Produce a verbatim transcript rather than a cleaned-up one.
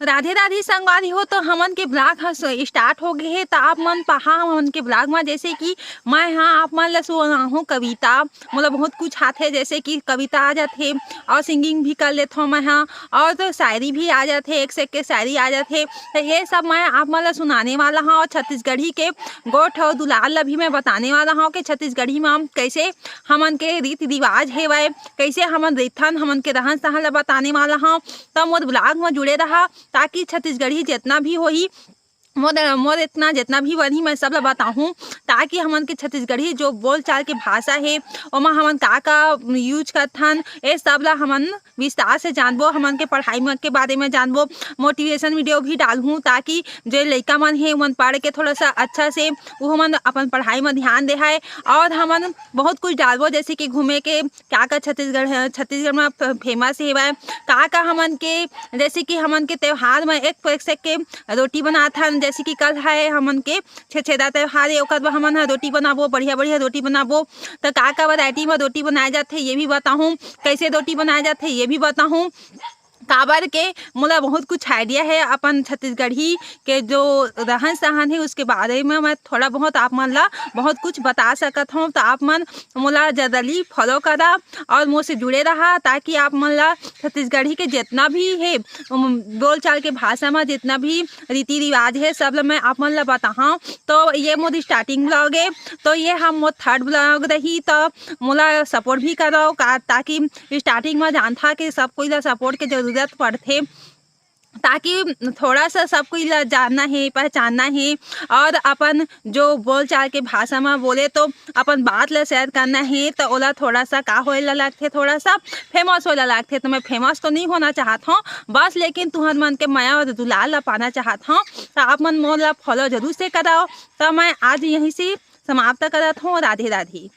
राधे राधे संगवारी हो, तो हमन के vlog ह स-, start हो गए हे। तो आप मन पहा हमन के vlog में, जैसे कि मैं हाँ आप मन ला सुनाहूँ कविता, मतलब बहुत कुछ आथे, जैसे कि कविता आ जाथे और singing भी कर लेथों मैं हाँ, और तो शायरी भी आ जाथे, एक से एक के शायरी आ जाथे। तो ये सब मैं आप मन ला सुनाने वाला हूँ और छत्तीसगढ़ी के गोठ और दुलार ला भी मैं बताने वाला हूँ कि छत्तीसगढ़ी में हम कैसे हमन के रीति रिवाज हेवय, कैसे हमन रहिथन, हमन के रहन सहन ला बताने वाला हूँ। तो मोर vlog में जुड़े रहा, ताकि छत्तीसगढ़ी जितना भी होही, मोर, मोर इतना जितना भी बनही, मैं सब ला बताहूँ, ताकि हमन के छत्तीसगढ़ी जो बोलचाल के भाषा हे, ओमा हमन का का use करथन, ये सब ला हमन विस्तार से जानबो, हमन के पढ़ाई मन के बारे में जानबो। Motivation video भी डालहूँ, ताकि जो लइका मन हे, ओमन पढ़ के थोड़ा सा अच्छा से, वो हमन अपन पढ़ाई में ध्यान देहाय। और हमन बहुत कुछ डालबो, जैसे कि घूमे के का का छत्तीसगढ़ है, छत्तीसगढ़ में फ-, famous हेवय, का का हमन के, जैसे कि हमन के त्योहार में एक पर एक से के रोटी बनाथन, जैसे कि कल है हमन के छेछेदा त्योहार है, ओकर बर हमन ह रोटी बनाबो, बढ़िया बढ़िया रोटी बनाबो। तो का का variety में रोटी बनाए जाथे, ये भी बताहूँ, कैसे रोटी बनाए जाथे, ये भी बताहूँ। काबर के मोला बहुत कुछ idea है अपन छत्तीसगढ़ी के जो रहन सहन है, उसके बारे में मैं थोड़ा बहुत आप मन ला बहुत कुछ बता सकत हूँ। तो आप मन मोला generally follow करा और मोर से जुड़े रहा, ताकि आप मन ला छत्तीसगढ़ी के जितना भी है, उम, बोलचाल के भाषा में जितना भी रीति रिवाज है, सब ला मैं आप मन ला बताहा। तो ये मोर starting vlog है, तो ये हम मोर third vlog रही। तो मोला support भी करो का, ताकि starting में जानथा कि सब कोई ला support के जरूरत पड़थे, ताकि थोड़ा सा सब कोई ला जानना है, पहचानना है, और अपन जो बोलचाल के भाषा में बोले तो अपन बात ला share करना है, तो ओला थोड़ा सा का होए ला लगथे, थोड़ा सा famous होए ला लगथे। तो मैं famous तो नहीं होना चाहत हूँ बस, लेकिन तुहर मन के मया और दुलार ला पाना चाहत हूँ। तो आप मन मोला follow जरूर से कराओ। तो मैं आज यहीं से समाप्त करत हूँ। राधे राधे।